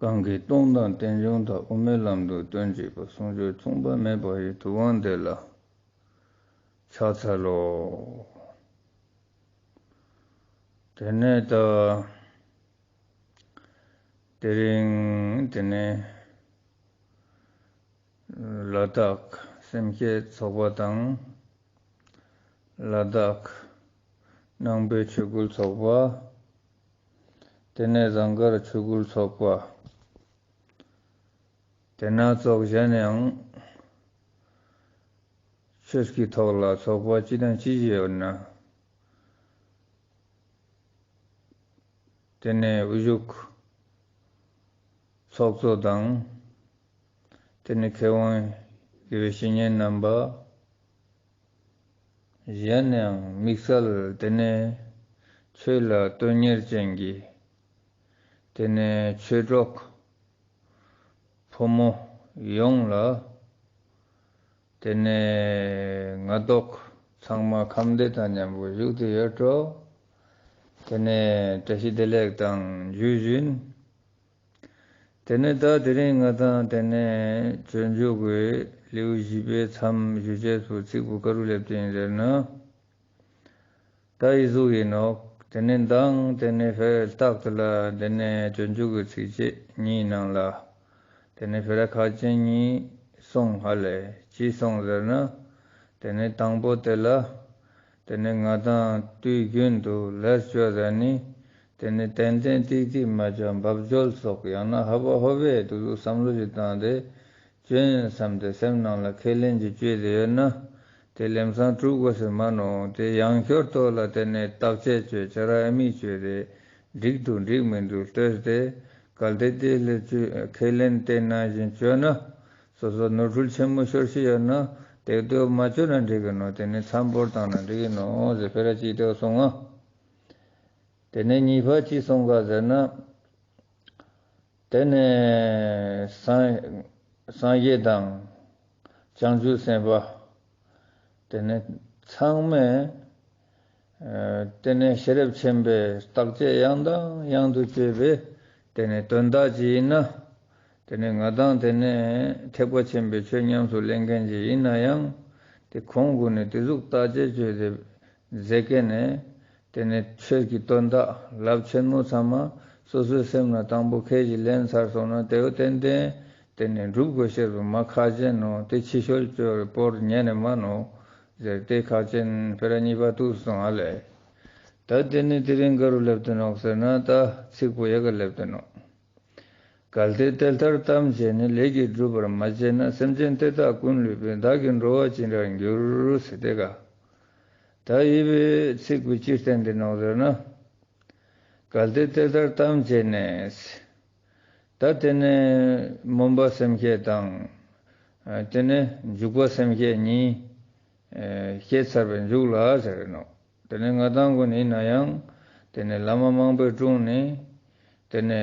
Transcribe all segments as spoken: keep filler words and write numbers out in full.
གང་གིས་སྟོང་དང་རྟེན་འབྱུང་དག། དབུ་མའི་ལམ་དུ་སྟོན་བྱེད་པ། གསུང་ཆོས་མཚུངས་པ་མེད་པ་ཡི། ཐུབ་དབང་དེ་ལ་ཕྱག་འཚལ་ལོ། དེ་ནས་ད་དེ་རིང་དེ་ནས་ལ་དྭགས་སེམས་བསྐྱེད་ཚོགས་པ་དང་། ལ་དྭགས་ནང་པའི་ཆོས་སྐུལ་ཚོགས་པ། དེ་ནས་ཟངས་དཀར་ཆོས་སྐུལ་ཚོགས་པ། དེ་ན་ཚོགས་གཞན་ཡང་ཆོས་ཀྱི་ཐོག་ལ་ཚོགས་པ་ཅི་དང་ཅི་ཞིག་ཡོད་ན། དེ་ནས་དབུ་བཞུགས་ཚོགས་གཙོ་དང་། དེ་ནས་མཁས་དབང་དགེ་བའི་བཤེས་གཉེན་རྣམ་པ། གཞན་ཡང་དམིགས་བསལ་དེ་ནས་ཆོས་ལ་དོན་གཉེར་ཅན་གྱི་དེ་ནས་ཆོས་གྲོགས་ཕོ་མོ་ཡོངས་ལ། དེ་ནས་ང་ཏོག་ཚང་མ་ཁམས་བདེ་དང་མཉམ་པོ་བཞུགས་ཏེ་ཡོད་འགྲོ། དེ་ནས་བཀྲ་ཤིས་བདེ་ལེགས་དང་འཇུ་བཞིན། དེ་ནས་ད་དེ་རིང་ང་དང་དེ་ནས་སྤྱོད་འཇུག་གི་ལེའུ་བཞི་པའི་མཚམས་ཞུ་ཅེས་སུ་ཚིག་པོ་ག་རུ་སླེབས་ཏེ་ཡིན་ཟེར་ན། ད་འི་ཟུག་ཡིན་ནོག། དེ་ནས་མདང་དེ་ནས་ཕེ་ར་རྟག་ཏུ་ལ་དེ་ནས་སྤྱོད་འཇུག་གི་ཚིགས་བཅད་གཉིས་ནང་ལ། དེ་ནས་ཕེ་ར་ཁག་ཅན་གཉིས་སོང་ཧ་ལེ། ཅི་སོང་ཟེར་ན། དེ་ནས་དང་པོ་དེ་ལ། དེ་ནས་ང་དང་དུས་རྒྱུན་དུ་ལས་བཅོ་ཟ་ནི། དེ་ནས་ཏན་ཏན་ཏིག་ཏིག་མ་བཅོ་འབབ་འཇོལ་སོགས་ཡང་ན་ཧ་བ་ཧོ་བེ་དུ་དུ་བསམ་བློ་ཞིག་བཏང་སྟེ། བཅོ་ཡིན་བསམ་སྟེ་སེམས་ནང་ལ་ཁས་ལེན་གྱི་བཅོས་ཏེ་ཡོད་ན། དེ་ལམ་སང་གྲུབ་དགོས་ཟེར་མ་ནོག། དེ་ཡང་ཤོར་ཐོག་ལ་དེ་ནས་བརྟག་དཔྱད་བཅོས་བྱ་ར་ཨ་མི་བཅོས་ཏེ། འགྲིག་འདུག་འགྲིག་མི་འདུག་ལྟོས་ཏེ། གལ་ཏེ་དེ་ལས་བཅོས་ཁས་ལེན་དེ་ནང་བཞིན་བཅོས་ན། སོ་སོ་ནོར་འཁྲུལ་ཆེན་མོ་ཤོར་ཤེས་ཡོད་ན། དེ་དུ་མ་བཅོས་ན་འགྲིག་གི་ནོག། དེ་ནས་མཚམས་བོར་བཏང་ན་འགྲིག་གི་ནོག་ཟེར་ཕེ་ར་ཅིག་དེ་སོང་ང་། དེ་ནས་གཉིས་པ་ཅི་སོང་ག་ཟེར་ན། དེ་ནས་སངས་སངས་རྒྱས་དང་བྱང་ཆུབ་སེམས་དཔའ། དེ་ནས་ཚང་མས་ཨ་དེ་ནས་ཤེས་རབ་ཆེན་པོའི་བརྟག་དཔྱད་ཡང་དང་ཡང་དུ་བཅོས་པས། དེ་ནས་དོན་དག་ཅི་ཡིན་ན། དེ་ནས་ང་དང་དེ་ནས་ཐེག་པ་ཆེན་པོའི་ཆོས་ཉམས་སུ་ལེན་མཁན་ཅིག་ཡིན་ན་ཡང་། དེ་ཁོང་གུན་ནི་དེ་ཟུག་བརྟག་དཔྱད་བཅོས་ཏེ་མཛད་མཁན་ནས། དེ་ནས་ཆོས་ཀྱི་དོན་དག་རླབས་ཆེན་མོ་ཚང་མ་སོ་སོའི་སེམས་ནང་དང་པོ་ཁས་ཀྱིས་ལེན་ཚར་སོང་ན། དེ་བོ་ཏན་ཏན་དེ་ནས་འགྲུབ་དགོས་ཤེས་པོ་མ་ཁག་ཅན་ནོག། དེ་ཕྱི་བཤོལ་བཅོས་པོ་ཉན་ནས་མ་ནོག་ཟེར། དེ་ཁག་ཅན་ཕེ་ར་གཉིས་པ་ཐུག་སོང་ང་ལེ། ད་དེ་ནས་དེ་རིང་ག་རུ་སླེབས་ཏེ་ནོག་ཟེར་ན། ད་ཚིག་པོ་ཡ་ག་སླེབས་ཏེ་ནོག། གལ་ཏེ་དེ་ལྟར་དམ་བཅས་ནས། ལས་ཀྱིས་བསྒྲུབ་པར་མ་བྱས་ན། སེམས་ཅན་དེ་དག་ཀུན་བསླུས་པས། བདག་གི་འགྲོ་བ་ཅི་འདྲར་འགྱུར། ཟེར་ཏེ་ག། ད་འི་བོའི་ཚིག་པོ་ཅི་བསྟན་ཏེ་ནོག་ཟེར་ན། གལ་ཏེ་དེ་ལྟར་དམ་བཅས་ནས། ད་དེ་ནས་སྨོན་པ་སེམས་བསྐྱེད་དང་། དེ་ནས་འཇུག་པ་སེམས་བསྐྱེད་གཉིས་བསྐྱེད་ཚར་བའི་མཇུག་ལ་ཟེར་ནོག། དེ་ནས་ང་དང་གུན་ཡིན་ན་ཡང་། དེ་ནས་བླ་མ་མང་པོའི་དྲུང་ནས། དེ་ནས་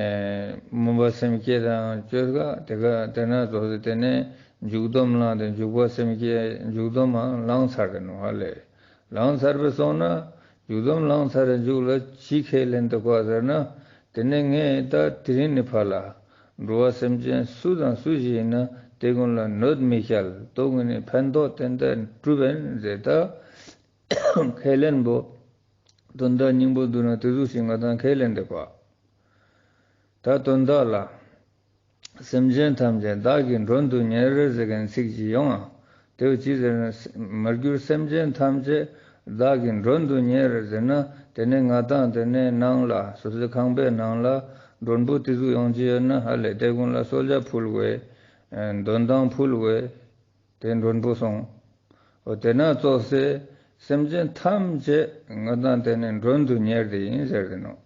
སྨོན་པ་སེམས་བསྐྱེད་དང་བཅོས་ག་དེ་ག་དེ་ན་ཙོགས་སེ་དེ་ནས་འཇུག་སྡོམ་བླངས་ཏེ། འཇུག་པ་སེམས་བསྐྱེད་འཇུག་སྡོམ་མང་བླངས་ཚར་ཏེ་ནོག་ཧ་ལེ། བླངས་ཚར་བའི་སོང་ན། འཇུག་སྡོམ་བླངས་ཚར་བའི་མཇུག་ལ་ཅི་ཁས་ལེན་དུག་ག་ཟེར་ན། དེ་ནས་ངས་ད་དེ་རིང་ནས་ཕར་ལ་འགྲོ་བ་སེམས་ཅན་སུ་དང་སུ་ཞིག་ཡིན་ན་དེ་ཀུན་ལ་གནོད་མི་བསྐྱལ། དོན་ཀུན་ནི་ཕན་ཐོགས་ཏན་ཏན་སྒྲུབ་པ་ཡིན་ཟེར་ད། ཁས་ལེན་པོ། དོན་དག་སྙིང་པོ་བསྡུ་ན་དེ་ཟུག་ཞིག་ང་དང་ཁས་ལེན་དུག་ག། ད་དོན་དག་ལ། སེམས་ཅན་ཐམས་ཅད་བདག་གིས་མགྲོན་དུ་གཉེར་ཟེར་མཁན་ཚིག་ཅིག་ཡོང་ང་། དེ་བོ་ཅི་ཟེར་ན། མར་གྱུར་སེམས་ཅན་ཐམས་ཅད་བདག་གིས་མགྲོན་དུ་གཉེར་ཟེར་ན། དེ་ནས་ང་དང་དེ་ནས་ནང་ལ་སོ་སོའི་ཁང་པའི་ནང་ལ་མགྲོན་པོ་དེ་ཟུག་ཡོང་ཅི་ཡོད་ན་ཧ་ལེ། དེ་ཀུན་ལ་གསོལ་ཇ་ཕུལ་དགོས། ཨ་འདོན་ཐང་ཕུལ་དགོས། དེ་མགྲོན་པོ་སོང་། འོ་དེ་ན་ཙོགས་སེ་སེམས་ཅན་ཐམས་ཅད་ང་དང་དེ་ནས་མགྲོན་དུ་གཉེར་ཏེ་ཡིན་ཟེར་ཏེ་ནོག།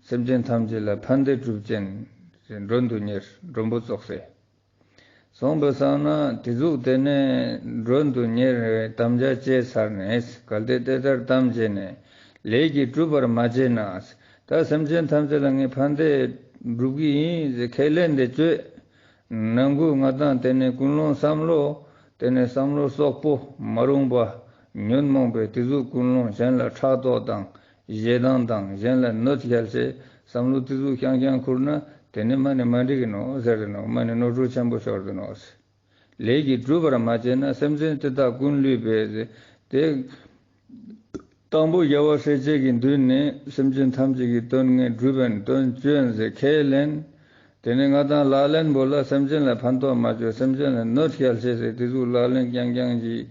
སེམས་ཅན་ཐམས་ཅད་ལ་ཕན་བདེ་སྒྲུབ་ཅན་མགྲོན་དུ་གཉེར། མགྲོན་པོ་ཙོགས་སེ་སོང་བའི་སང་ན། དེ་ཟུག་དེ་ནས་མགྲོན་དུ་གཉེར་བའི་དམ་བཅའ་བཅས་ཚར་ནས། གལ་ཏེ་དེ་ལྟར་དམ་བཅས་ནས། ལས་ཀྱིས་བསྒྲུབ་པར་མ་བྱས་ན། ད་སེམས་ཅན་ཐམས་ཅད་ལ་ངས་ཕན་བདེ་སྒྲུབ་ཀྱི་ཡིན་ཟེར་ཁས་ལེན་དེ་བཅོས། ནང་ཁུལ་ང་དང་དེ་ནས་ཀུན་སློང་བསམ་བློ། དེ་ནས་བསམ་བློ་སོག་པོ་མ་རུང་བ་ཉོན་མོངས་པའི་དེ་ཟུག་ཀུན་སློང་གཞན་ལ་ཕྲག་དོག་དང་ཞེ་སྡང་དང་གཞན་ལ་གནོད་སྐྱེལ་ཅེས་བསམ་བློ་དེ་ཟུག་རྐྱང་རྐྱང་ཁུར་ན། དེ་ནི་མ་ནི་མ་འགྲིག་གི་ནོག་ཟེར་ཏེ་ནོག་མ་ནི་ནོར་འཁྲུལ་ཆེན་པོ་ཤོར་ཏེ་ནོག་ཟེར། ལས་ཀྱིས་བསྒྲུབ་པར་མ་བྱས་ན། སེམས་ཅན་དེ་དག་ཀུན་བསླུས་པས་ཟེར། དེ་དང་པོ་རྒྱལ་བ་སྲས་བཅས་ཀྱི་མདུན་ནས་སེམས་ཅན་ཐམས་ཅད་ཀྱི་དོན་ངས་བསྒྲུབ་པའི་དོན་བཅོས་ཟེར་ཁས་ལེན། དེ་ནས་ང་དང་ལག་ལེན་པོ་ལ་སེམས་ཅན་ལ་ཕན་ཐོགས་མ་བཅོས། སེམས་ཅན་ལ་གནོད་སྐྱེལ་ཤེས་ཟེར་དེ་ཟུག་ལག་ལེན་རྐྱང་རྐྱང་ཅིག་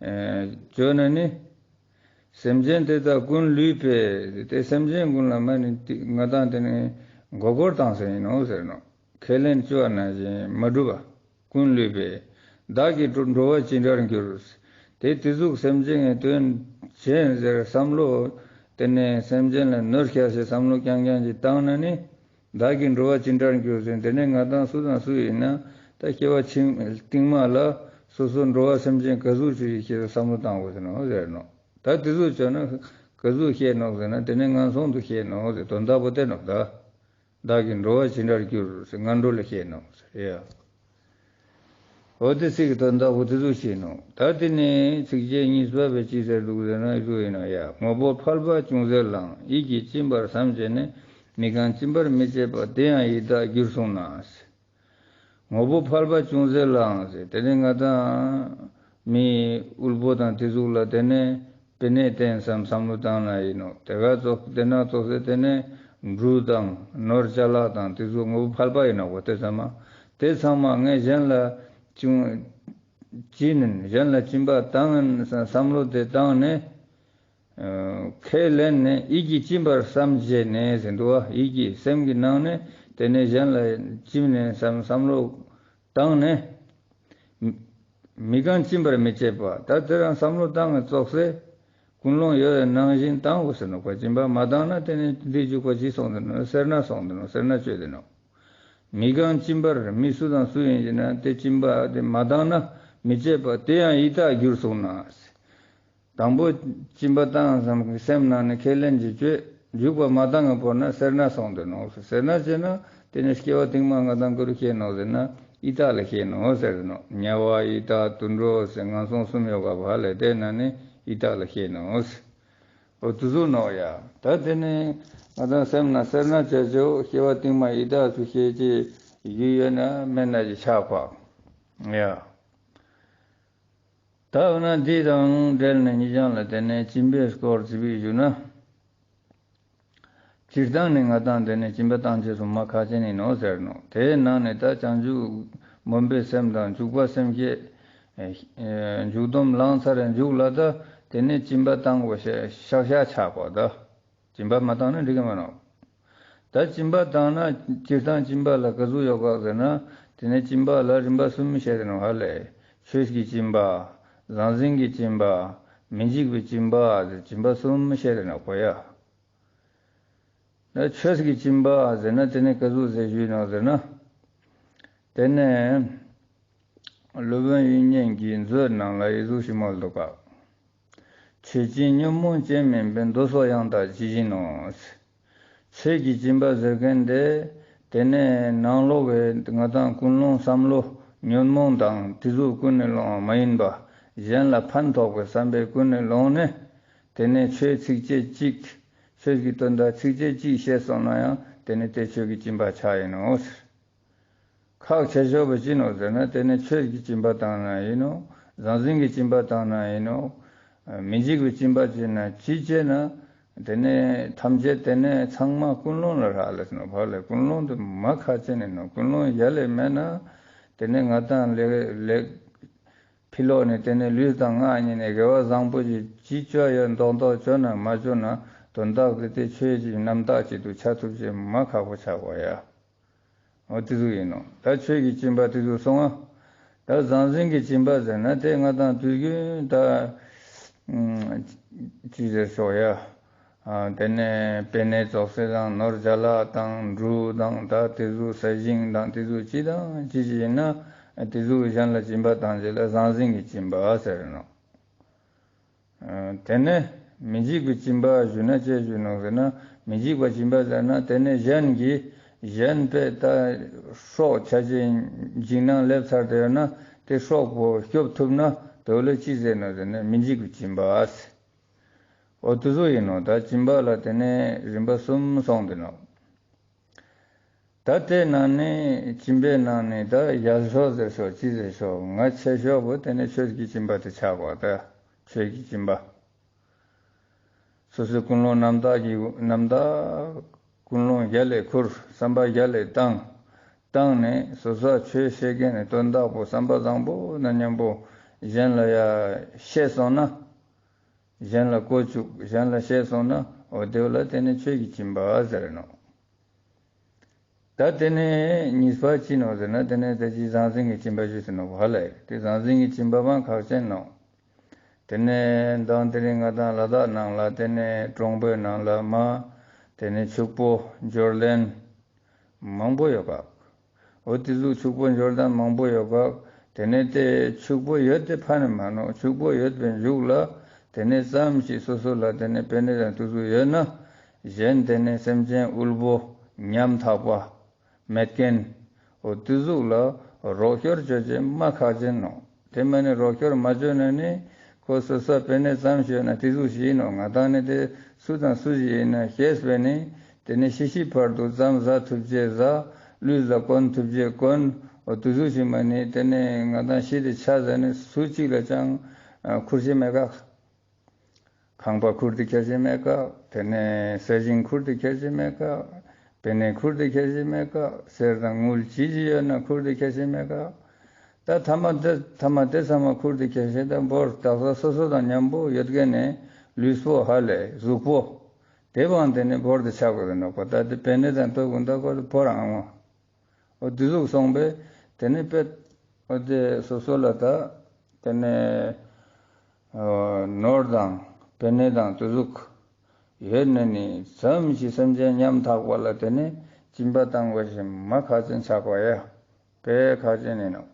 ཨེ་བཅོས་ན་ནི། སེམས་ཅན་དེ་དག་ཀུན་བསླུས་པས། དེ་སེམས་ཅན་ཀུན་ལ་མ་ནི་ང་དང་དེ་ནི་མགོ་སྐོར་བཏང་ཟེར་ཡིན་ནོག་ཟེར་ནོག་ཁས་ལེན་བཅོས་ན་བཞིན་མ་གྲུབ་པ། ཀུན་བསླུས་པས། བདག་གིས་འགྲོ་བ་ཅི་འདྲར་འགྱུར། དེ་དེ་ཟུག་སེམས་ཅན་གྱི་དོན་བྱེད་ཟེར་བསམ་བློ། དེ་ནས་སེམས་ཅན་ལ་གནོད་སྐྱེལ་ཟེར་བསམ་བློ་རྐྱང་རྐྱང་ཅིག་བཏང་ན་ནི། བདག་གིས་འགྲོ་བ་ཅི་འདྲར་འགྱུར་ཟེར། དེ་ནས་ང་དང་སུ་དང་སུ་ཡིན་ན་ད་སྐྱེ་བ་ཕྱི་རྟིང་མ་ལ་སོ་སོ་འགྲོ་བ་སེམས་ཅན་ག་ཟུག་ཅིག་ཡིན་ཤེས་བསམ་བློ་བཏང་དགོས་ཟེར་ནོག་ཟེར་ནོག་ད་དེ་ཟུག་བྱས་ན་ག་ཟུག་ཤེས་ནོག་ཟེར་ན་དེ་ནས་ངན་སོང་དུ་ཤེས་ནོག་ཟེར། དོན་དག་པོ་དེ་ནོག་ད། བདག་གིས་འགྲོ་བ་ཅི་འདྲར་འགྱུར་ཟེར་ངན་འགྲོ་ལ་ཤེས་ནོག་ཟེར་ཡ། འོ་དེ་ཚིག་གི་དོན་དག་པོ་དེ་ཚོ་ཤེས་ནོག་ད་དེ་ནས་ཚིགས་བཅད་གཉིས་པ་བས་ཅི་ཟེར་འདུག་ཟེར་ན་ཨི་ཟུག་ཡིན་ནོག་ཡ། དངོས་པོ་ཕལ་པ་ཅུང་ཟད་ལའང་། ཡིད་ཀྱིས་སྦྱིན་པར་བསམ་བྱས་ནས། མི་གང་སྦྱིན་པར་མི་བྱེད་པ། དེ་ཡང་ཡི་དྭགས་འགྱུར་གསུངས་ན། དངོས་པོ་ཕལ་པ་ཅུང་ཟད་ལའང་ཟེར། དེ་ནི་ང་དང་མི་དབུལ་པོ་དང་དེ་ཟུག་ལ་དེ་ནས་པེ་ནེ་བསྟན་བསམ་བསམ་བློ་བཏང་ན་ཡིན་ནོག་དེ་ག་ཙོགས་དེ་ན་ཙོགས་ཟེར་དེ་ནས་འབྲུ་དང་ནོར་ཅ་ལག་དང་དེ་ཟུག་དངོས་པོ་ཕལ་པ་ཡིན་ནོག་པ། དེ་ཚང་མ་དེ་ཚང་མ་ངས་གཞན་ལ་ཅུང་ཅི་ནན་གཞན་ལ་སྦྱིན་པ་བཏང་ངན་བསམ་བློ་དེ་བཏང་ནས། ཁས་ལེན་ནས་ཡིད་ཀྱིས་སྦྱིན་པར་བསམ་བྱས་ནས་ཟེར་འདུག་བ། ཡིད་ཀྱིས་སེམས་ཀྱི་ནང་ནས་དེ་ནས་གཞན་ལ་སྦྱིན་ནས་བསམ་བསམ་བློ་བཏང་ནས། མི་གང་སྦྱིན་པར་མི་བྱེད་པ། ད་དེ་རང་བསམ་བློ་བཏང་ངས་ཙོགས་སེ་ཀུན་སློང་ཡོད་པའི་ནང་བཞིན་བཏང་དགོས་ཟེར་ནོག་པ། སྦྱིན་པ་མ་བཏང་ན་དེ་ནས་འདི་འཇུག་པ་ཅི་སོང་དེ་ནོག་སེར་སྣ་སོང་དེ་ནོག་སེར་སྣ་བཅོས་དེ་ནོག་མི་གང་སྦྱིན་པར། མི་སུ་དང་སུ་ཡིན་ཞེ་ན་དེ་སྦྱིན་པ་དེ་མ་བཏང་ན་མི་བྱེད་པ། དེ་ཡང་ཡི་དྭགས་འགྱུར་གསུངས་ན། དང་པོ་སྦྱིན་པ་བཏང་བསམ་སེམས་ནང་ནས་ཁས་ལེན་གྱི་བཅོས་འཇུག་པ་མ་བཏང་ངས་བོར་ན་སེར་སྣ་སོང་དེ་ནོག་སེར་སྣ་བཅོས་ན་དེ་ནི་སྐྱེ་བ་རྟིང་མ་ང་དང་ག་རུ་ཤེས་ནོག་ཟེར་ན་ཡི་དྭགས་ལ་ཤེས་ནོག་ཟེར་ནོག་དམྱལ་བ་ཡི་དྭགས་དུད་འགྲོ་ཟེར་ངན་སོང་གསུམ་ཡོད་ག་བ་ལས་དེ་ན་ནི་ཡི་དྭགས་ལ་ཤེས་ནོག་ཟེར། འོ་དེ་ཟུག་ནོག་ཡ། ད་དེ་ནི་ང་དང་སེམས་ན་སེར་སྣ་བཅོས་བཅོས་སྐྱེ་བ་རྟིང་མ་ཡི་དྭགས་སུ་ཤེས་ཀྱི་ཡུལ་ཡོད་ན་མེད་ན་ཅིག་ཆགས་པ་ཡ། ད་འོ་ན་འདི་དང་འབྲེལ་ནས་ཉེ་རང་ལ་དེ་ནས་སྦྱིན་པའི་སྐོར་ཅིག་བི་ཞུ་ན། སྤྱིར་བཏང་ནི་ང་དང་དེ་ནས་སྦྱིན་པ་བཏང་ཅེས་སོ་མ་ཁག་ཅན་ཡིན་ནོག་ཟེར་ནོག་དེའི་ནང་ནས་ད་བྱང་ཆུབ་སྨོན་པའི་སེམས་དང་འཇུག་པ་སེམས་བསྐྱེད། ཨེ་ཨེ་འཇུག་སྡོམ་བླངས་ཚར་རེ་མཇུག་ལ་ད་དེ་ནས་སྦྱིན་པ་བཏང་དགོས་ཤེས་ཤག་ཤག་ཆགས་པ་ད། སྦྱིན་པ་མ་བཏང་ན་འགྲིག་གི་མ་ནོག་ད་སྦྱིན་པ་བཏང་ན་སྤྱིར་བཏང་སྦྱིན་པ་ལ་ག་ཟུག་ཡོད་ག་ཟེར་ན། དེ་ནས་སྦྱིན་པ་ལ་རིམ་པ་གསུམ་བཤད་དེ་ནོག་ཧ་ལས། ཆོས་ཀྱི་སྦྱིན་པ། ཟང་ཟིང་གི་སྦྱིན་པ། མི་འཇིགས་པའི་སྦྱིན་པ་ཟེར་སྦྱིན་པ་གསུམ་བཤད་དེ་ནོག་པ་ཡ། ད་ཆོས་ཀྱི་སྦྱིན་པ་ཟེར་ན་དེ་ནས་ག་ཟུག་ཟེར་ཞུས་ནོག་ཟེར་ན། དེ་ནས་སློབ་དཔོན་དབྱིག་གཉེན་གྱི་མཛོད་ནང་ལ་འི་ཟུག་ཞིག་མོལ་འདུག་ག་ཆོས་སྦྱིན་ཉོན་མོངས་ཅན་མིན་པའི། མདོ་སོགས་ཡང་དག་ཇི་བཞིན་ནོ། ཆོས་ཀྱི་སྦྱིན་པ་ཟེར་མཁན་དེ་དེ་ནས་ནང་ལོགས་ཀྱི་ང་དང་ཀུན་སློང་བསམ་བློ་ཉོན་མོངས་དང་དེ་ཟུག་ཀུན་ནས་སློང་བ་མ་ཡིན་པ། གཞན་ལ་ཕན་ཐོགས་པའི་བསམ་པས་ཀུན་ནས་སློང་ནས། དེ་ནས་ཆོས་ཚིགས་བཅད་གཅིག་ཆོས་ཀྱི་དོན་དག་ཚིགས་བཅད་གཅིག་བཤད་སོང་ན་ཡང་དེ་ནི་དེ་ཆོས་ཀྱི་སྦྱིན་པ་ཆགས་ཡིན་ནོག་ཁག་ཆེ་ཤོས་པོ་ཅི་ནོག་ཟེར་ན་དེ་ནི་ཆོས་ཀྱི་སྦྱིན་པ་བཏང་ན་ཡིན་ནོག་ཟང་ཟིང་གི་སྦྱིན་པ་བཏང་ན་ཡིན་ནོག་མི་འཇིགས་པའི་སྦྱིན་པ་བྱས་ན་ཅི་བྱས་ན། དེ་ནི་ཐམས་ཅད་དེ་ནི་ཚང་མ་ཀུན་སློང་ལ་རག་ལས་ནོག་ཕར་ལས་ཀུན་སློང་དེ་མ་ཁག་ཅན་ཡིན་ནོག་ཀུན་སློང་ཡ་ལས་མེད་ན། དེ་ནི་ང་དང་ལེགས་ལེགས་ཕི་ལོགས་ནས་དེ་ནས་ལུས་དང་ངག་གཉིས་ནས་དགེ་བ་བཟང་པོ་ཞིག་ཅི་བཅོ་ཡོད་མདོག་མདོག་བཅོ་ན་མ་བཅོ་ན་དོན་དག་དེ་དེ་ཆོས་ཀྱི་རྣམ་དག་ཅིག་ཏུ་ཆགས་ཐུབ་ཅེས་མ་ཁག་པོ་ཆགས་པ་ཡ། འོ་དེ་ཟུག་ཡིན་ནོག་ད་ཆོས་ཀྱི་སྦྱིན་པ་དེ་ཟུག་སོང་ང་། ད་ཟང་ཟིང་གི་སྦྱིན་པ་ཟེར་ན་དེ་ང་དང་དུས་རྒྱུན་ད་ཅི་ཟེར་ཤོག་ཡ། དེ་ནས་པེ་ནེ་ཙོགས་སེ་དང་ནོར་ཅ་ལག་དང་འབྲུ་དང་ད་དེ་ཟུག་ས་ཞིང་དང་དེ་ཟུག་ཅི་དང་ཅི་ཞིག་ཡིན་ན་དེ་ཟུག་གཞན་ལ་སྦྱིན་པ་བཏང་ཅེས་ལ་ཟང་ཟིང་གི་སྦྱིན་པ་ཟེར་ནོག་དེ་ནས་མི་འཇིགས་པའི་སྦྱིན་པ་ཞུ་ན་ཅི་ཞུ་ནོག་ཟེར་ན་མི་འཇིགས་པ་སྦྱིན་པ་ཟེར་ན་དེ་ནས་གཞན་གྱིས་གཞན་པས་ད་སྲོག་ཆ་ཅེས་འཇིགས་སྣང་སླེབས་ཚར་དེ་ཡོད་ན་དེ་སྲོག་པོ་སྐྱོབ་ཐུབ་ན་དེ་ལ་ཅི་ཟེར་ནོག་ཟེར་ན་མི་འཇིགས་པའི་སྦྱིན་པ། འོ་དེ་ཟུག་ཡིན་ནོག་ད་སྦྱིན་པ་ལ་དེ་ནས་རིམ་པ་གསུམ་སོང་དེ་ནོག་ད་དེ་ནང་ནས་སྦྱིན་པའི་ནང་ནས་ད་ཡག་ཤོས་ཟེར་ཤོག་ཅི་ཟེར་ཤོག་ང་ཆེ་ཤོས་པོ་དེ་ནས་ཆོས་ཀྱི་སྦྱིན་པ་དེ་ཆགས་པ། ད་ཆོས་ཀྱི་སྦྱིན་པ། སོ་སོའི་ཀུན་སློང་རྣམ་དག་གི་རྣམ་དག་ཀུན་སློང་རྒྱལ་ལ་ཁུར། བསམ་པ་རྒྱལ་ལ་བཏང་། བཏང་ནས་སོ་སོ་ཆོས་བཤད་མཁན་ནི་དོན་དག་པོ་བསམ་པ་བཟང་པོ་ན་མཉམ་པོ་གཞན་ལ་ཡ་བཤད་སོང་ན། གཞན་ལ་གོ་བཅུག་གཞན་ལ་བཤད་སོང་ན། འོ་དེ་བོ་ལ་དེ་ནི་ཆོས་ཀྱི་སྦྱིན་པ་ཟེར་ནོག་ད་དེ་ནས་གཉིས་པ་ཅི་ནོག་ཟེར་ན། དེ་ནས་དེ་ཅི་ཟང་ཟིང་གི་སྦྱིན་པ་ཞུས་ཟེར་ནོག་ཧ་ལེ། དེ་ཟང་ཟིང་གི་སྦྱིན་པ་མ་ཁག་ཅན་ནོག་དེ་ནས་མདང་དེ་རིང་ང་དང་ལ་དྭགས་ནང་ལ་དེ་ནས་གྲོང་པའི་ནང་ལ་མ་དེ་ནས་ཕྱུག་པོ་འབྱོར་ལྡན་མང་པོ་ཡོད་ཀག་འོ་དེ་ཟུག་ཕྱུག་པོ་འབྱོར་ལྡན་མང་པོ་ཡོད་ཀག་དེ་ནས་དེ་ཕྱུག་པོ་ཡོད་དེ་ཕན་མ་ནོག་ཕྱུག་པོ་ཡོད་པའི་མཇུག་ལ་དེ་ནས་ཙམ་ཞིག་སོ་སོ་ལ་དེ་ནས་པེ་ནེ་དང་དེ་ཟུག་ཡོད་ན། གཞན་དེ་ནས་སེམས་ཅན་དབུལ་པོ་ཉམ་ཐག་པ་མེད་མཁན་འོ་དེ་ཟུག་ལ་རོགས་སྐྱོར་བཅོ་ཅེས་མ་ཁག་ཅན་ནོག་དེ་མ་ནི་རོགས་སྐྱོར་མ་བཅོས་ན་ནི་ཁོ་སོ་སོ་པེ་ནེ་ཙམ་ཞིག་ཡོད་ན་དེ་ཟུག་ཞིག་ཡིན་ནོག་ང་དང་ནི་དེ་སུ་དང་སུ་ཞིག་ཡིན་ན་ཤེས་པས་ནི། དེ་ནས་ཤི་ཤི་བར་དུ་ཙམ་ཟ་ཐུབ་ཅེས་ཟ། ལུས་ལ་གོན་ཐུབ་ཅེས་གོན། འོ་དེ་ཟུག་ཞིག་མ་ནི་དེ་ནས་ང་དང་ཤི་དེ་ཆ་ཟ་ནི་སུ་གཅིག་ལ་ཅང་ཁུར་ཤེས་མེད་ཀག་ཁང་པ་ཁུར་ཏེ་ཁྱེར་ཤེས་མེད་ཀག་དེ་ནས་ས་ཞིང་ཁུར་ཏེ་ཁྱེར་ཤེས་མེད་ཀག་པེ་ནེ་ཁུར་ཏེ་ཁྱེར་ཤེས་མེད་ཀག་གསེར་དང་དངུལ་ཅི་ཞིག་ཡོད་ན་ཁུར་ཏེ་ཁྱེར་ཤེས་མེད་ཀག་ད་ཐ་མ་དེ་ཐ་མ་དེ་ཚང་མ་ཁུར་ཏེ་ཁྱེར་ཤེས་ད་འབོར་དག་ས་སོ་སོ་དང་མཉམ་པོ་ཡོད་མཁན་ནི་ལུས་པོ་ཧ་ལེ་གཟུགས་པོ། དེ་བང་དེ་ནི་འབོར་དེ་ཆགས་དགོས་དེ་ནོག་པ། ད་དེ་པེ་ནེ་དང་ལྟོ་གུན་ད་ཁོ་ཕོ་རང་ཨང་བ། འོ་དེ་ཟུག་སོང་པས་དེ་ནི་པེ། འོ་དེ་སོ་སོ་ལ་ད་དེ་ནི་ནོར་དང་པེ་ནེ་དང་དེ་ཟུག་ཡོད་ན་ནི་ཙམ་ཞིག་སེམས་ཅན་ཉམ་ཐག་པ་ལ་དེ་ནི་སྦྱིན་པ་བཏང་དགོས་ཤེས་མ་ཁག་ཅན་ཆགས་པ་ཡ། དཔེ་ཁག་ཅན་ཡིན་ནོག་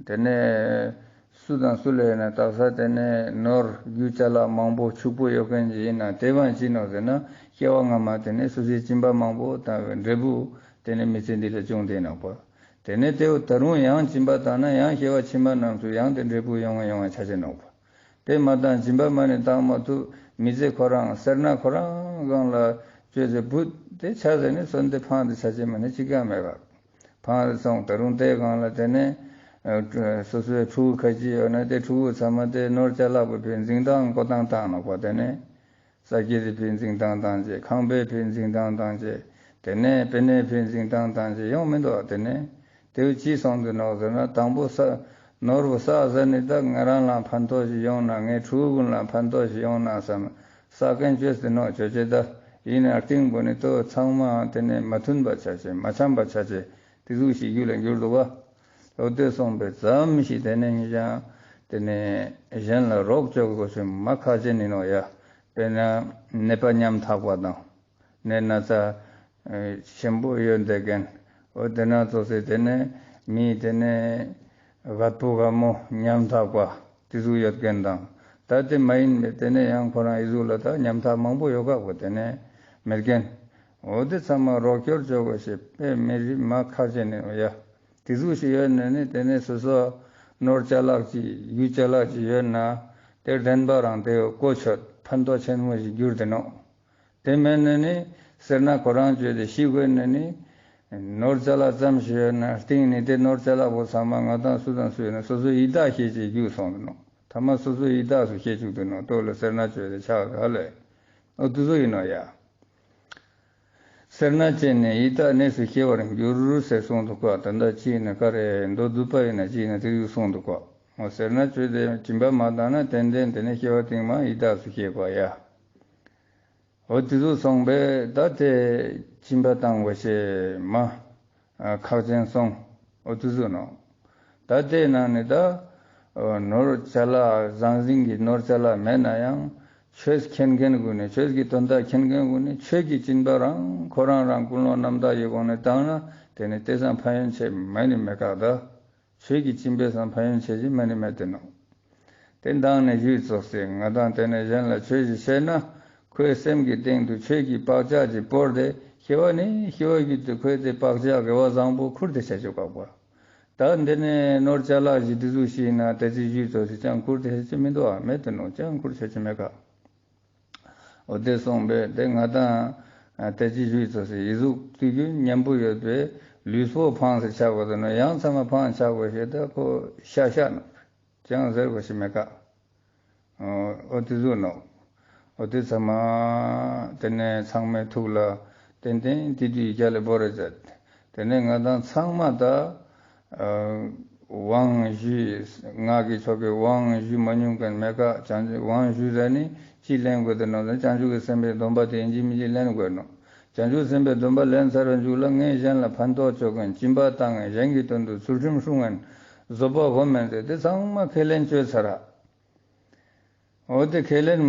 དེ་ནས་སུ་དང་སུ་ལ་ཡིན་ན་དག་ས་དེ་ནས་ནོར་རྒྱུ་ཅ་ལག་མང་པོ་ཕྱུག་པོ་ཡོད་མཁན་ཅིག་ཡིན་ན་དེ་བང་ཅི་ནོག་ཟེར་ན་སྐྱེ་བ་སྔ་མ་དེ་ནས་སོ་སོའི་སྦྱིན་པ་མང་པོ་དང་འབྲས་བུ་དེ་ནས་མི་ཚེ་འདི་ལ་བྱུང་དེ་ནོག་པ། དེ་ནས་དེ་བོ་ད་རུང་ཡང་སྦྱིན་པ་བཏང་ན་ཡང་སྐྱེ་བ་ཕྱི་མ་རྣམས་སུ་ཡང་དེ་འབྲས་བུ་ཡོང་བ་ཡོང་བ་ཆ་ཅེས་ནོག་པ། དེ་མ་བཏང་སྦྱིན་པ་མ་ནི་བཏང་མ་ཐུབ་མི་ཚེ་ཁོ་རང་སེར་སྣ་ཁོ་རང་སྒང་ལ་བཅོས་ཏེ་བུད་དེ་ཆ་ཟེར་ནས་སོན་དེ་ཕང་དེ་ཆ་ཅེས་མ་ནི་ཅི་གང་མེད་པ། ཕང་དེ་སོང་ད་རུང་དེ་སྒང་ལ་དེ་ནས་ཨ་སོ་སོའི་ཕྲུ་གུ་ཁ་ཅིག་ཡོད་ན་དེ་ཕྲུ་གུ་ཚང་མ་དེ་ནོར་ཅ་ལག་པོ་ཕན་འཛིང་སྟངས་བཀོད་སྟངས་བཏང་ནོག་པ། དེ་ནས་ས་སྐྱེས་དེ་ཕན་འཛིང་སྟངས་བཏང་ཅེས་ཁང་པའི་ཕན་འཛིང་སྟངས་བཏང་ཅེས་དེ་ནས་པེ་ནེ་ཕན་འཛིང་སྟངས་བཏང་ཅེས་ཡོང་མི་འདུག་དེ་ནས། དེ་བོ་ཅི་སོང་དེ་ནོག་ཟེར་ན་དང་པོ་ས་ནོར་བུ་བསགས་ཟ་ནི་ད་ང་རང་ལ་ཕན་ཐོགས་ཤིག་ཡོང་ན་ངའི་ཕྲུ་གུ་ཀུན་ལ་ཕན་ཐོགས་ཤིག་ཡོང་ན་བསམ་བསགས་མཁན་བཅོས་ཏེ་ནོག་བཅོ་ཅེས་ད་ཡིན་ན་རྟིང་པོ་ནི་ལྟོ་ཚང་མ་དེ་ནས་མ་མཐུན་པ་ཆ་ཅེས་མ་འཆམ་པ་ཆ་ཅེས་དེ་ཟུག་ཞིག་རྒྱུ་ལ་འགྱུར་འདུག་པ། འོ་དེ་སོང་པས་ཙམ་ཞིག་དེ་ནས་ཉིད་ཀྱང་དེ་ནས་གཞན་ལ་རོགས་བཅོ་དགོས་ཤེས་མ་ཁག་ཅན་ཡིན་ནོག་ཡ། དཔེར་ན་ནད་པ་ཉམ་ཐག་པ་དང་། ནད་ན་ཚ་ཆེན་པོ་ཡོད་དེ་ཀན། འོ་དེ་ན་ཙོགས་སེ་དེ་ནས་མི་དེ་ནས་རྒད་པོ་རྒད་མོ་ཉམ་ཐག་པ་དེ་ཟུག་ཡོད་ཀན་དང་། ད་དེ་མ་ཡིན་པའི་དེ་ནས་ཡང་ཁོ་རང་ཨི་ཟུག་ལ་ད་ཉམ་ཐག་མང་པོ་ཡོད་ཀག་པོ་དེ་ནས་མེད་ཀན། འོ་དེ་ཚང་མ་རོགས་སྐྱོར་བཅོ་དགོས་ཤེས་དཔེ་མི་རིགས་མ་ཁག་ཅན་ཡིན་ནོག་ཡ། དེ་ཟུག་ཞིག་ཡོད་ན་ནི་དེ་ནས་སོ་སོ་ནོར་ཅ་ལག་ཅིག་རྒྱུ་ཅ་ལག་ཅིག་ཡོད་ན་དེ་དྲན་པ་རང་དེ་གོ་ཆོད་ཕན་ཐོགས་ཆེན་མོ་ཞིག་འགྱུར་དེ་ནོག་དེ་མེད་ན་ནི་སེར་སྣ་ཁོ་རང་བཅོས་ཏེ་ཤི་དགོས་ན་ནི་ནོར་ཅ་ལག་ཙམ་ཞིག་ཡོད་ན་རྟིང་ནི་དེ་ནོར་ཅ་ལག་པོ་ཚང་མ་ང་དང་སུ་དང་སུ་ཡོད་ན་སོ་སོའི་ཡི་དྭགས་ཤེས་ཅེས་རྒྱུ་སོང་དེ་ནོག་ཐ་མ་སོ་སོའི་ཡི་དྭགས་སུ་ཤེས་བཅུག་དེ་ནོག་ལྟོ་ལ་སེར་སྣ་བཅོས་ཏེ་ཆགས་ཧ་ལེ། འོ་དེ་ཟུག་ཡིན་ནོག་ཡ། སེར་སྣ་བཅད་ནས་ཡི་དྭགས་གནས་སུ་སྐྱེ་བར་འགྱུར་ཟེར་གསུངས་འདུག་ག་ད་ལྟ་ཅི་ཡིན་ན་ག་རེ་མདོ་སྡུད་པ་ཡིན་ན་ཅི་ཡིན་ན་དེ་ཟུག་གསུངས་འདུག་ག་འོ་སེར་སྣ་བཅད་དེ་སྦྱིན་པ་མ་བཏང་ན་ཏན་ཏན་དེ་ནས་སྐྱེ་བ་རྟིང་མ་ཡི་དྭགས་སུ་སྐྱེ་དགོས་ཡ། འོ་དེ་ཟུག་སོང་པས་ད་དེ་སྦྱིན་པ་བཏང་དགོས་ཤེས་མ། ཁག་ཅན་སོང་། འོ་དེ་ཟུག་ནོག་ད་དེའི་ནང་ནས་ད་ནོར་ཅ་ལག་ཟང་ཟིང་གི་ནོར་ཅ་ལག་མེད་ན་ཡང་ཆོས་མཁྱེན་མཁན་ཀུན་ནི་ཆོས་ཀྱི་དོན་དག་མཁྱེན་མཁན་ཀུན་ནི་ཆོས་ཀྱི་སྦྱིན་པ་རང་ཁོ་རང་རང་ཀུན་སློང་རྣམ་དག་གི་སྒོ་ནས་བཏང་ན་དེ་ནི་དེ་སང་ཕན་ཡོན་ཆེ་མ་ནི་མེད་ཀག་ད། ཆོས་ཀྱི་སྦྱིན་པས་སང་ཕན་ཡོན་ཆེ་ཞིག་མ་ནི་མེད་དེ་ནོག་དེ་མདང་ནས་ཞུས་ཙོགས་སེ་ང་དང་དེ་ནས་གཞན་ལ་ཆོས་ཤིག་བཤད་ན་ཁོའི་སེམས་ཀྱི་སྟེང་དུ་ཆོས་ཀྱི་བག་ཆགས་ཅིག་བོར་ཏེ་ཤི་བ་ནས་ཤི་བ་བརྒྱུད་དེ་ཁོས་དེ་བག་ཆགས་དགེ་བ་བཟང་པོ་ཁུར་ཏེ་ཆ་ཅུག་ཀག་པ། ད་འདི་ནས་ནོར་ཅ་ལག་ཞིག་དེ་ཟུག་ཤིག་ཡིན་ན་དེ་ཚེ་ཞུས་ཙོགས་སེ་ཅང་ཁུར་ཏེ་ཆ་ཅེས་མི་འདུག་ཨ། མེད་དེ་ནོག་ཅང་ཁུར་ཆ་ཅེས་མེད་ཀག་འོ་དེ་སོང་པས་དེ་ང་དང་ ཨ་ཏེ་ཅི་ཞུས་ཙོགས་སེ་ཡིད་གཟུགས་དུས་རྒྱུན་མཉམ་པོ་ཡོད་པའི་ལུས་པོ་ཕངས་སེ་ཆ་དགོས་དོ་ནོ། ཡང་ཚང་མ་ཕངས་ཆ་དགོས་ཤེས་ད་ཁོ་ཤ་ཤ་ནོ། ཅང་ཟེར་དགོས་ཤེས་མེད་ཀ། འོ་འོ་ཏེ་ཟུག་ནོ། འོ་ཏེ་ཚང་མ་ཏེ་ནེ་ཚང་མའི་ཐུགས་ལ་ཏན་ཏན་ཏིག་ཏིག་རྒྱལ་ལ་བོར་རེ་མཛད། ཏེ་ནེ་ང་དང་ཚང་མ་ད་དབང་ཞུས། ངག་གི་ཆོ་གའི་དབང་ཞུ་མ་མྱོང་མཁན་མེད་ཀ། བྱང་ཆུབ་དབང་ཞུ་ཟེར་ནི་ཅི་ལེན་དགོས་དེ་ནོ་ཟེར་ན་བྱང་ཆུབ་ཀྱི་སེམས་དཔའི་སྡོམ་པ་དེ་ཡིན་གཅིག་མིན་གཅིག་ལེན་དགོས་ནོ། བྱང་ཆུབ་སེམས་དཔའི་སྡོམ་པ་ལེན་ཚར་བའི་མཇུག་ལ་ངས་གཞན་ལ་ཕན་ཐོགས་བཅོ་མཁན། སྦྱིན་པ་བཏང་མཁན། གཞན་གྱི་དོན་དུ་ཚུལ་ཁྲིམས་སྲུང་མཁན། བཟོད་པ་སྒོམ་མཁན་ཟེར་དེ་ཚང་མ་ཁས་ལེན་བཅོས་ཚར་ར། འོ་དེ་ཁས་ལེན་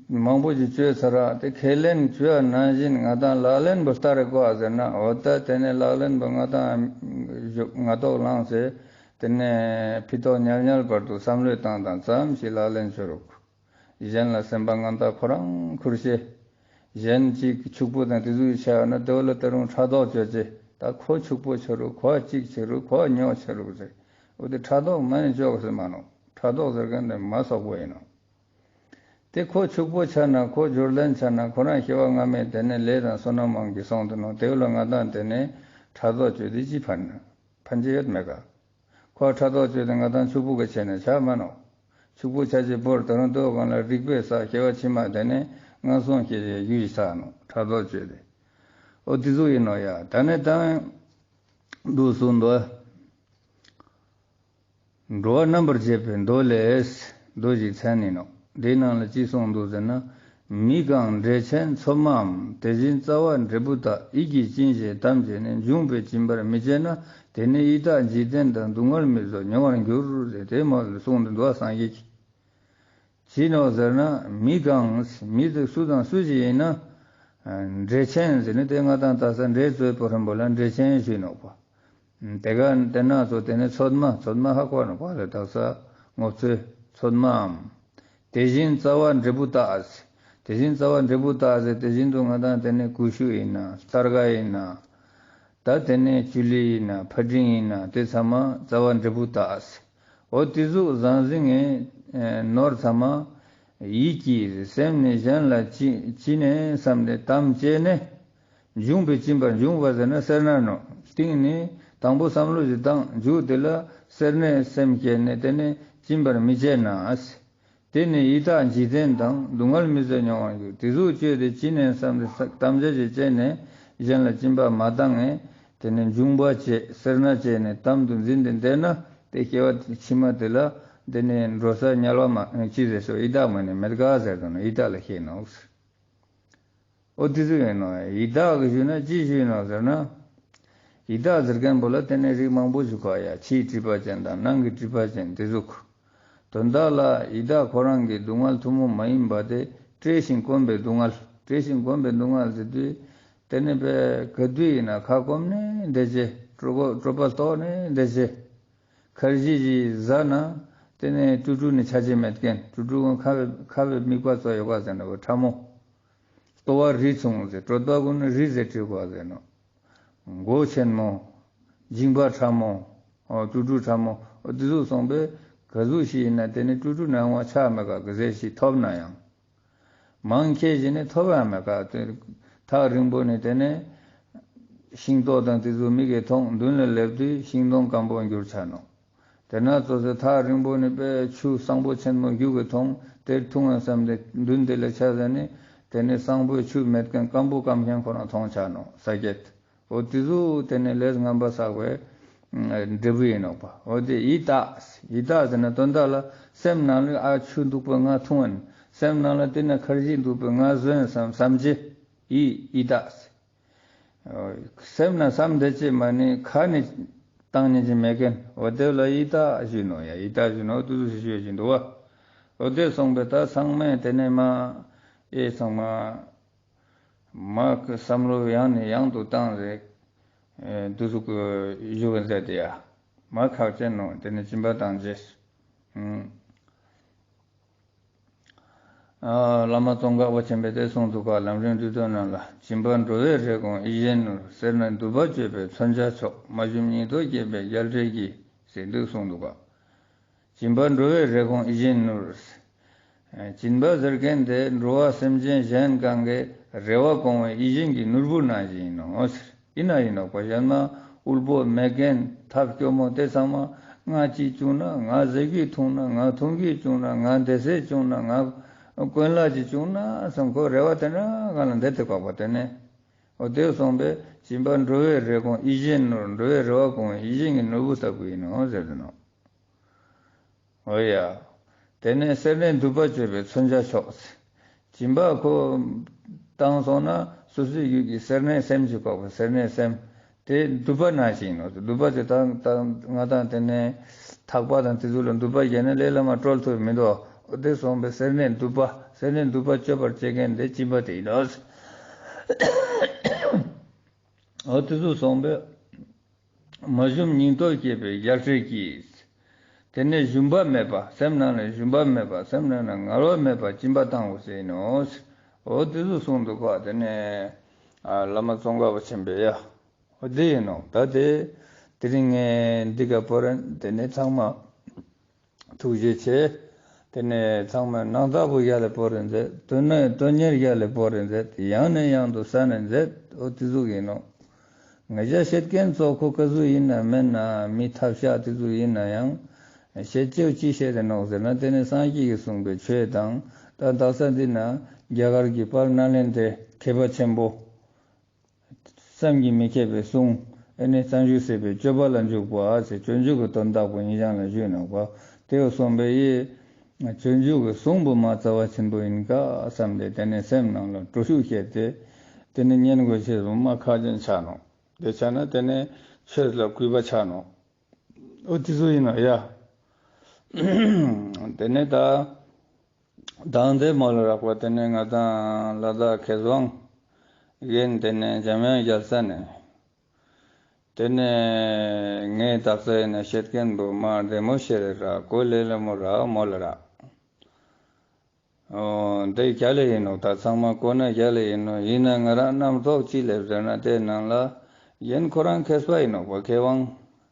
མང་པོ་ཞིག་བཅོས་ཚར་ར། དེ་ཁས་ལེན་བཅོས་ནང་བཞིན་ང་དང་ལག་ལེན་པོ་བསྟར་དགོས་ཟེར་ན། འོ་ད་དེ་ནས་ལག་ལེན་པོ་ང་དང་ང་ཏོག་ལངས་ཚེ་དེ་ནས་ཕི་ཏོག་ཉལ་ཉལ་བར་དུ་བསམ་བློ་བཏང་དང་ཙམ་ཞིག་ལག་ལེན་བཅོ་རུག། གཞན་ལ་སེམས་པ་ངན་པ་ཁོ་རང་ཁུར་ཤེས། གཞན་གཅིག་ཕྱུག་པོ་དང་དེ་ཚོ་ཡི་ཆ་ཡོད་ན་དེ་བོ་ལ་ད་རུང་ཕྲག་དོག་བཅོ་ཅེས། ད་ཁོ་ཕྱུག་པོ་ཆ་རུག། ཁོ་གཅིག་ཆ་རུག། ཁོ་ཉོ་ཆ་རུག་ཟེར། འོ་དེ་ཕྲག་དོག་མ་ནི་བཅོ་དགོས་ཟེར་མ་ནོ། ཕྲག་དོག་ཟེར་མཁན་དེ་མ་སོག་པོ་ཡིན་ནོ། དེ་ཁོ་ཕྱུག་པོ་ཆ་ན་ཁོ་འབྱོར་ལྡན་ཆ་ན་ཁོ་རང་སྐྱེ་བ་སྔ་མའི་དེ་ནས་ལས་དང་བསོད་ནམས་མང་གི་སོང་དུ་ནོ། དེ་བོ་ལ་ང་དང་དེ་ནས་ཕྲག་དོག་བཅོས་ཏེ་ཅི་ཕན་ན། ཕན་ཅེས་ཡོད་མེད་ཀ། ཁོ་ཕྲག་དོག་བཅོས་ཏེ་ང་དང་ཕྱུག་པོ་ག་ཆ་ན་ཆ་མ་ནོ། ཕྱུག་པོ་ཆ་ཅེས་བོར་ད་རུང་དེ་བོ་གང་ལ་རིག་པའི་ས་སྐྱེ་བ་ཕྱི་མ་དེ་ནས་ངན་སོང་སྐྱེ་ཅེས་རྒྱུ་ཡི་ས་ནོ། ཕྲག་དོག་བཅོས་ཏེ། འོ་དེ་ཚོ་ཡིན་ནོ་ཡ། ད་ནས་ད་འདུག་གསུངས་འདུག། འགྲོ་བ་རྣམ་པར་བཅད་པའི་མདོ་ལས། མདོ་ཞིག་མཚན་ཡིན་ནོ། དེའི་ནང་ལ་ཅི་གསུངས་འདུག་ཟེར་ན། མི་གང་འབྲས་ཆན་ཚོད་མའམ། དེ་བཞིན་རྩ་བ་འབྲས་བུ་དག། ཡིད་ཀྱིས་སྦྱིན་ཞེས་དམ་བཅས་ནས། འབྱུང་པོས་སྦྱིན་པར་མི་བྱེད་ན། དེ་ནི་ཡི་དྭགས་འཇིག་རྟེན་དང་། སྡུག་བསྔལ་མི་བཟོད་མྱོང་བར་འགྱུར་ཟེར། དེ་མོ་ལ་གསུངས་འདུག་སངས་རྒྱས་ཀྱིས། ཅི་ནོག་ཟེར་ན་མི་གང་། མི་དེ་སུ་དང་སུ་ཞིག་ཡིན་ན། འབྲས་ཆན་ཟེར་ནི་དེ་ང་དང་དག་ས་འབྲས་བཙོས་པོ་རིན་པོ་ལ་འབྲས་ཆན་ཞུས་ནོག་པ། དེ་ག་དེ་ན་ཚོ་དེ་ནི་ཚོད་མ། ཚོད་མ་ཧ་གོ་ནོག་པ་ལ། དག་ས་ངོ་ཚོད་ཚོད་མའམ། དེ་བཞིན་རྩ་བ་འབྲས་བུ་དག་ཟེར། དེ་བཞིན་རྩ་བ་འབྲས་བུ་དག་ཟེར། དེ་བཞིན་དུ་ང་དང་དེ་ནི་ཀུ་ཤུ་ཡིན་ན་སྟར་ག་ཡིན་ན། ད་དེ་ནས་ཅུ་ལི་ཡིན་ན་ཕ་ཏྲིང་ཡིན་ན་དེ་ཚང་མ་རྩ་བ་འབྲས་བུ་དག་ཟེར། འོ་དེ་ཟུག་ཟང་ཟིང་ངི་ནོར་ཚང་མ་ཡིད་ཀྱིས་སེམས་ནི་གཞན་ལ་ཅི་ཅི་ནས་བསམ་སྟེ་དམ་བཅས་ནས། འབྱུང་པོས་སྦྱིན་པར། འབྱུང་བ་ཟེར་ན་སེར་སྣ་ནོ། སྟིང་ནི་དང་པོ་བསམ་བློ་ཞིག་བཏང་། མཇུག་དེ་ལ་སེར་སྣའི་སེམས་སྐྱེས་ནས་དེ་ནས་སྦྱིན་པར་མི་བྱེད་ན། དེ་ནི་ཡི་དྭགས་འཇིག་རྟེན་དང་། སྡུག་བསྔལ་མི་བཟོད་མྱོང་བར་འགྱུར། དེ་ཟུག་བཅོས་ཏེ་ཅི་ནས་བསམ་སྟེ་དམ་བཅའ་ཞིག་བཅས་ནས་གཞན་ལ་སྦྱིན་པ་མ་བཏང་ངས། དེ་ནས་འབྱུང་པོ་བྱས་སེར་སྣ་བྱས་ནས་དམ་དུ་འཛིན་ཏེ་བསྡད་ན་དེ་སྐྱེ་བ་ཕྱི་མ་དེ་ལ་དེ་ནས་འགྲོ་ས་དམྱལ་བ་མ་ཅི་ཟེར་སོ་ཡི་དྭགས་མ་ནི་མེད་ག་ཟེར་དོ་ནོ། ཡི་དྭགས་ལ་ཤེས་ནོག། འོ་དེ་ཟུག་ཡིན་ནོ། ཡི་དྭགས་ཀྱི་ཞུས་ན་ཅི་ཞུས་ནོག་ཟེར་ན། ཡི་དྭགས་ཟེར་མཁན་པོ་ལ་དེ་ནས་རིགས་མང་པོ་ཞིག་གོ་ཡ། ཕྱིའི་སྒྲིབ་པ་ཅན་དང་ནང་གི་སྒྲིབ་པ་ཅན་དེ་ཟུག། དོན་དག་ལ་ཡི་དྭགས་ཁོ་རང་གི་སྡུག་བསྔལ་ཐུན་མོང་མ་ཡིན་པ་དེ་བཀྲེས་ཤིང་སྐོམ་པའི་སྡུག་བསྔལ། བཀྲེས་ཤིང་སྐོམ་པའི་སྡུག་བསྔལ་ཟེར་དུས་དེ་ནི་པའི་ག་དུས་ཡིན་ན་ཁ་སྐོམ་ནས་བསྡད་ཅེས། གྲོད་ཁོག་གྲོད་པ་ལྟོགས་ནས་བསྡད་ཅེས། ཁར་ཇི་ཞིག་ཟ་ན་དེ་ནས་ཀྲུ་ཀྲུ་ནི་ཆ་ཅེས་མེད་མཁན། ཀྲུ་ཀྲུ་ཁ་བའི་ཁ་བའི་དམིགས་པ་ཚོ་ཡོད་ག་ཟེར་ན་ཕྲ་མོ། ལྟོ་བ་རི་ཚུང་ཟེར། གྲོད་པ་ཀུན་ནི་རི་ཟེར་བྲིས་གོ་ཟེར་ནོ། མགོ་ཆེན་མོ། མཇིང་པ་ཕྲ་མོ། འོ་ཀྲུ་ཀྲུ་ཕྲ་མོ། འོ་དེ་ཟུག་སོང་པས་ག་ཟུག་ཞིག་ཡིན་ན་དེ་ནི་ཀྲུ་ཀྲུ་ནང་བ་ཆ་མེད་ག། ག་ཟེར་ཞིག་ཐོབ་ན་ཡང་། མང་ཁེ་ཞིག་ནི་ཐོབ་ཡང་མེད་ག། དེ་ཐག་རིང་པོ་ནི་དེ་ནི་ཤིང་ཏོག་དང་དེ་ཚོ་མིག་གིས་མཐོང་། མདུན་ལ་སླེབས་དུས་ཤིང་སྡོང་སྐམ་པོ་འགྱུར་ཆ་ནོག། དེ་ན་ཙོགས་སེ་ཐག་རིང་པོ་ནི་པའི་ཆུ་བཟང་པོ་ཆེན་མོ་རྒྱུག་གི་མཐོང་། དེར་འཐུང་ཡང་བསམ་སྟེ་མདུན་དེ་ལ་ཆ་ཟ་ནི་དེ་ནི་བཟང་པོའི་ཆུ་མེད་མཁན་སྐམ་པོ་སྐམ་མཁན་ཁོ་རང་མཐོང་ཆ་ནོག་ས་སྐྱེད། འོ་དེ་ཚོ་དེ་ནི་ལས་ངན་པ་བསགས་པའི་འབྲས་བུ་ཡིན་ནོག་པ། འོ་དེ་ཡི་དྭགས། ཡི་དྭགས་ཟེར་ན་དོན་དག་ལ་སེམས་ནང་ལ་ཨ་ཆུ་འདུག་པ་ང་འཐུང་ཨན། སེམས་ནང་ལ་དེ་ན་ཁར་ཇི་འདུག་པ་ང་ཟོས་ཨན་བསམ་བསམ་ཅེས་ཡི་ཡི་དྭགས། སེམས་ན་བསམ་བསྡད་ཅེས་མ་ནི་ཁ་ནས་བཏང་ཉན་ཅེས་མེད་མཁན། འོ་དེ་ལ་ཡི་དྭགས་ཞུས་ནོག་ཡ། ཡི་དྭགས་ཞུས་ནོག། འོ་དེ་ཟུག་ཞུ་བཞིན་འདུག་པ། འོ་དེ་སོང་པས་ད་ཚང་མས་དེ་ནས་མ་ཨེ་ཚང་མ་མ་བསམ་བློ་ཡང་ནས་ཡང་དུ་བཏང་རེ། ཨེ་དེ་ཟུག་གི་ཞུ་བ་མཛད་དེ་ཡ། མ་ཁག་ཅན་ནོ། དེ་ནས་སྦྱིན་པ་བཏང་རྗེས། ཨུམ། ཨ་བླ་མ་ཙོང་ཁ་པ་ཆེན་པོས་དེ་གསུངས་འདུག་ག། ལམ་རིམ་བསྡུས་དོན་ནང་ལ། སྦྱིན་པ་འགྲོ་བའི་རེ་སྐོང་ཡིད་བཞིན་ནོར། སེར་སྣ་དུད་པ་གཅོད་པའི་མཚོན་ཆ་མཆོག། མ་ཞུམ་སྙིང་སྟོབས་བསྐྱེད་པའི་རྒྱལ་སྲས་ཀྱིས། ཟེར་འདུག་གསུངས་འདུག་ག། སྦྱིན་པ་འགྲོ་བའི་རེ་སྐོང་ཡིད་བཞིན་ནོར། སྦྱིན་པ་ཟེར་མཁན་དེ་འགྲོ་བ་སེམས་ཅན་གཞན་གང་གི་ རེ་བ་སྐོང་བའི་ཡིད་བཞིན་གྱི་ནོར་བུ་ནང་བཞིན་ཡིན་ནོག་ཟེར། ཡིན་ན་ཡིན་ནོག་པ། གཞན་མ་དབུལ་པོ་མེད་མཁན་ཐབས་སྐྱོ་མོ་དེ་ཚང་མ་ང་གཅིག་བྱུང་ན་ང་ཟས་གོས་ཐུང་ན་ང་འཐུང་གོས་བྱུང་ན་ང་བདེ་ཚེ་བྱུང་ན་ང་གོན་ལག་ཅིག་བྱུང་ན་བསམ་ཁོ་རེ་བ་དེ་ན་ག་ལ་འདེད་དེ་བཀག་པ་དེ་ནས། འོ་དེ་སོང་པས་སྦྱིན་པ་འགྲོ་བའི་རེ་སྐོང་ཡིད་བཞིན་ནོར། འགྲོ་བའི་རེ་བ་སྐོང་བའི་ཡིད་བཞིན་གྱི་ནོར་བུ་ལྟ་བུ་ཡིན་ནོག་ཟེར་ཏེ་ནོག། འོ་ཡ། དེ་ནས་སེར་སྣའི་མདུད་པ་གཅོད་པའི་མཚོན་ཆ་མཆོག། སྦྱིན་པ་ཁོ་བཏང་སོང་ན་སོ་སོའི་རྒྱུད་ཀྱི་སེར་སྣའི་སེམས་ཅིག་བཀག་པ། སེར་སྣའི་སེམས་དེ་མདུད་པ་ནང་བཞིན་ཡིན་ནོག། མདུད་པ་དེ་ད་ང་དང་དེ་ནས་ཐག་པ་དང་དེ་ཚོ་ལ་མདུད་པ་བརྒྱབ་ན་ལས་སླ་མ་བཀྲོལ་ཐུབ་མི་འདུག། འོ་དེ་སོང་པས་སེར་སྣའི་མདུད་པ། སེར་སྣའི་མདུད་པ་གཅོད་པར་བྱེད་མཁན་དེ་སྦྱིན་པ་དེ་ཡིན་ནོག། འོ་དེ་ཚོ་སོང་པས། མ་ཞུམ་སྙིང་སྟོབས་བསྐྱེད་པའི་རྒྱལ་སྲས་ཀྱིས། དེ་ནས་ཞུམ་པ་མེད་པ། སེམས་ནང་ལ་ཞུམ་པ་མེད་པ། སེམས་ནང་ལ་ངལ་བ་མེད་པ་སྦྱིན་པ་བཏང་དགོས་ཟེར་ནོག། འོ་དེ་ཚོ་གསུངས་འདུག་ག། དེ་ནས་ཨ་བླ་མ་ཙོང་ཁ་པ་ཆེན་པོས་ཡ། འོ་དེ་ཡིན་ནོག། ད་དེ་དེ་རིང་ངས་འདི་ག་པོ་རན་དེ་ནས་ཚང་མ། ཐུགས་རྗེ་ཆེ། དེ་ནས་ཚང་མས་སྣང་དག་པོ་རྒྱལ་ལ་བོར་རེ་མཛད། དོན་ནི་དོན་གཉེར་རྒྱལ་ལ་བོར་རེ་མཛད། ཡང་ནས་ཡང་དུ་གསན་རེ་མཛད། འོ་དེ་ཟུག་ཡིན་ནོག། ང་ཞ་བཤད་མཁན་ཚོགས་ཁོ་ག་ཟུག་ཡིན་ན་མེད་ན་མི་ཐབས་ཤ་དེ་ཟུག་ཡིན་ན་ཡང་། བཤད་ཅེས་ཅི་བཤད་དེ་ནོག་ཟེར་ན། དེ་ནི་སངས་རྒྱས་ཀྱིས་གསུངས་པའི་ཆོས་དང་། ད་དག་ས་འདི་ན་རྒྱ་གར་གྱི་དཔལ་ནཱ་ལེནྡྲའི་མཁས་པ་ཆེན་པོ། བསམ་གྱིས་མི་ཁྱབ་པའི་གསུང་། ཨེ་ནི་བརྩམས་ཞུས་ཟེར་བའི་སྤྱོད་པ་ལ་འཇུག་པ་ཟེར། སྤྱོད་འཇུག་གི་དོན་དག་པོ་ཉེ་རང་ལ་ཞུས་ནོག་པ། དེ་བོ་གསུངས་པས་ཡེ། སྤྱོད་འཇུག་གི་གསུང་པོ་མ་རྩ་བ་ཆེན་པོ་ཡིན་ཀ་བསམ་སྟེ། དེ་ནས་སེམས་ནང་ལ་སྤྲོ་ཤུགས་སྐྱེས་ཏེ། དེ་ནས་ཉན་དགོས་ཤེས་པོ་མ་ཁག་ཅན་ཆགས་ནོག། དེ་ཆ་ན་དེ་ནས་ཆོས་ལ་གུས་པ་ཆགས་ནོག། འོ་དེ་ཚོ་ཡིན་ནོག་ཡ། དེ་ནས་ད། དང་དེ་མོལ་རག་པ། དེ་ནས་ང་དང་ལ་དྭགས་མཁས་དབང་གིན་དེ་ནས་འཇམ་དབྱངས་རྒྱལ་ས་ནས། དེ་ནས་ངས་དག་ས་ཡིན་ན་བཤད་མཁན་པོ་མ་བདེ་མོ་བཤད་རེ་རག། གོ་ལེ་ལེ་མོ་རག་མོལ་རག། འོ་འདི་རྒྱལ་ལ་ཡིན་ནོག། ད་ཚང་མ་གོ་ན་རྒྱལ་ལ་ཡིན་ནོག། ཡིན་ན་ང་རང་རྣམ་རྟོག་ཅི་སླེབས་ཟེར་ན། དེ་ནང་ལ་ཡིན་ཁོ་རང་མཁས་པ་ཡིན་ནོག་པ། མཁས་དབང་།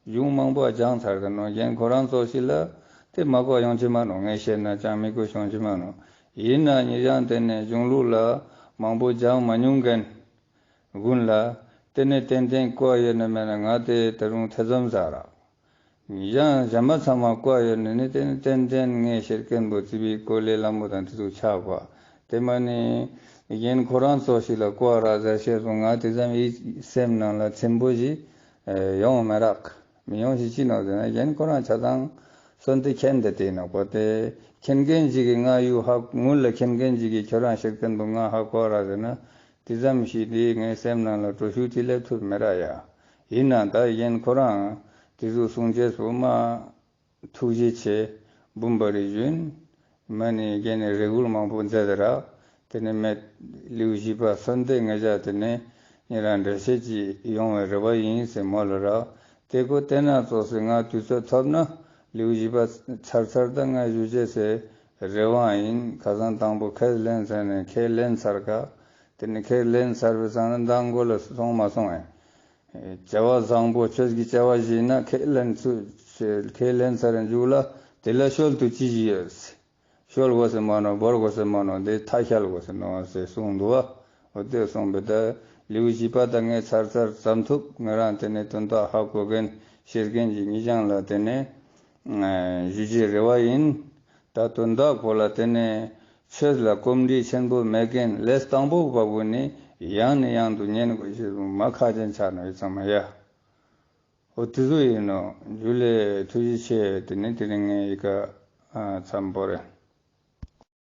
གཞུང་མང་པོ་སྦྱངས་ཚར་ཏེ་ནོག། ཡིན་ཁོ་རང་ཚོ་ཞིག་ལ་དེ་མ་གོ་ཡོང་ཅི་མ་ནོག། ངས་བཤད་ན་ཅང་མི་གོ་ཡོང་ཅི་མ་ནོག། ཡིན་ན་ཉེ་རང་དེ་ནས་གཞུང་ལུགས་ལ་མང་པོ་སྦྱངས་མ་མྱོང་མཁན་ཀུན་ལ་དེ་ནས་ཏན་ཏན་གོ་ཡོད་ན་མེད་ན། ང་དེ་ད་རུང་ཐེ་ཚོམ་ཟ་རག། ཡང་གཞན་མ་ཚང་མ་གོ་ཡོད་ན་ནི་དེ་ནས་ཏན་ཏན་ངས་བཤད་མཁན་པོ་ཙི་པིག་གོ་ལེ་ལམ་པོ་དང་དེ་ཚོ་ཆགས་པ། དེ་མ་ནི་ཡིན་ཁོ་རང་ཚོ་ཞིག་ལ་གོ་རག་ཟེར་བཤད་སོང་། ང་དེ་ཙམ་ཡིད་སེམས་ནང་ལ་ཚིམ་པོ་ཞིག་ཡོང་མི་རག། མི་ཡོང་ཞིག་ཅི་ནོག་ཟེར་ན། ཡིན་ཁོ་རང་ཆ་ཚང་སོན་དེ་མཁྱེན་དེ་དེ་ནོག་པ། དེ་མཁྱེན་མཁན་ཞིག་གིས་ང་ཡུ་ཧ་དངུལ་ལ་མཁྱེན་མཁན་ཞིག་གིས་ཁྱོད་རང་བཤད་མཁན་པོ་ང་ཧ་གོ་རག་ཟེར་ན། དེ་ཙམ་ཞིག་དེ་ངའི་སེམས་ནང་ལ་སྤྲོ་ཤུགས་དེ་སླེབས་ཐུབ་མི་རག་ཡ། ཡིན་ན་ད་ཡིན་ཁོ་རང་དེ་ཚོ་གསུང་ཅེས་པོ་མ་ཐུགས་རྗེ་ཆེ། འབུམ་པ་རི་བཞིན་མ་ནི་རྒན་ནི་རེ་སྐུལ་མང་པོ་མཛད་དེ་རག། དེ་ནས་མེད་ལེའུ་བཞི་པ་སོན་དེ་ངེད་ཅག་དེ་ནས་ཉེ་རང་འགྲེལ་བཤད་ཅིག་ཡོང་བའི་རེ་བ་ཡིན་ཟེར་མོལ་ལ་རག། དེ་ཀོ་དེ་ན་ཙོགས་སེ་ང་དུས་ཚོད་ཐོབ་ན་ལེའུ་བཞི་པ་ཚར་ཚར་ད་ང་ཞུ་ཅེས་སེ་རེ་བ་ཡིན། ཁ་སང་དང་པོ་ཁས་ལེན་ཟེར་ནས་ཁས་ལེན་ཚར་ཀ། དེ་ནས་ཁས་ལེན་ཚར་བའི་སང་ན་མདང་དགོང་ལ་སོང་མ་སོང་ཨེ། བྱ་བ་བཟང་པོ་ཆོས་ཀྱི་བྱ་བ་ཞིག་ན་ཁས་ལེན་ཚུ་ཁས་ལེན་ཚར་རེ་མཇུག་ལ་དེ་ལ་ཤོལ་དུ་ཅི་ཞིག་ཡོད། ཤོལ་དགོས་སེ་མ་ནོག། བོར་དགོས་སེ་མ་ནོག། དེ་མཐའ་ཤལ་དགོས་སེ་ནོག་ཟེར་གསུངས་འདུག་བ། འོ་དེ་གསུངས་པས་ད་ལེའུ་བཞི་པ་ད་ངས་ཚར་ཚར་བརྩམས་ཐུབ། ང་རང་དེ་ནས་དོན་དག་ཧ་གོ་མཁན་ཤེས་མཁན་གྱི་ཉེ་རང་ལ་དེ་ནས་ཞུ་རྒྱུའི་རེ་བ་ཡིན། ད་དོན་དག་པོ་ལ་དེ་ནས་ཆོས་ལ་གོམས་འདྲིས་ཆེན་པོ་མེད་མཁན་ལས་དང་པོ་བ་བོ་ནི་ཡང་ནས་ཡང་དུ་ཉན་དགོས་ཤེས་པོ་མ་ཁག་ཅན་ཆགས་ནོག་ཡིན་ཙང་མ་ཡ། འོ་དེ་ཚོ་ཡིན་ནོག། འཇུ་ལེ་ཐུགས་རྗེ་ཆེ། དེ་ནས་དེ་རིང་ངས་ཡི་ག་མཚམས་བོར་རེ།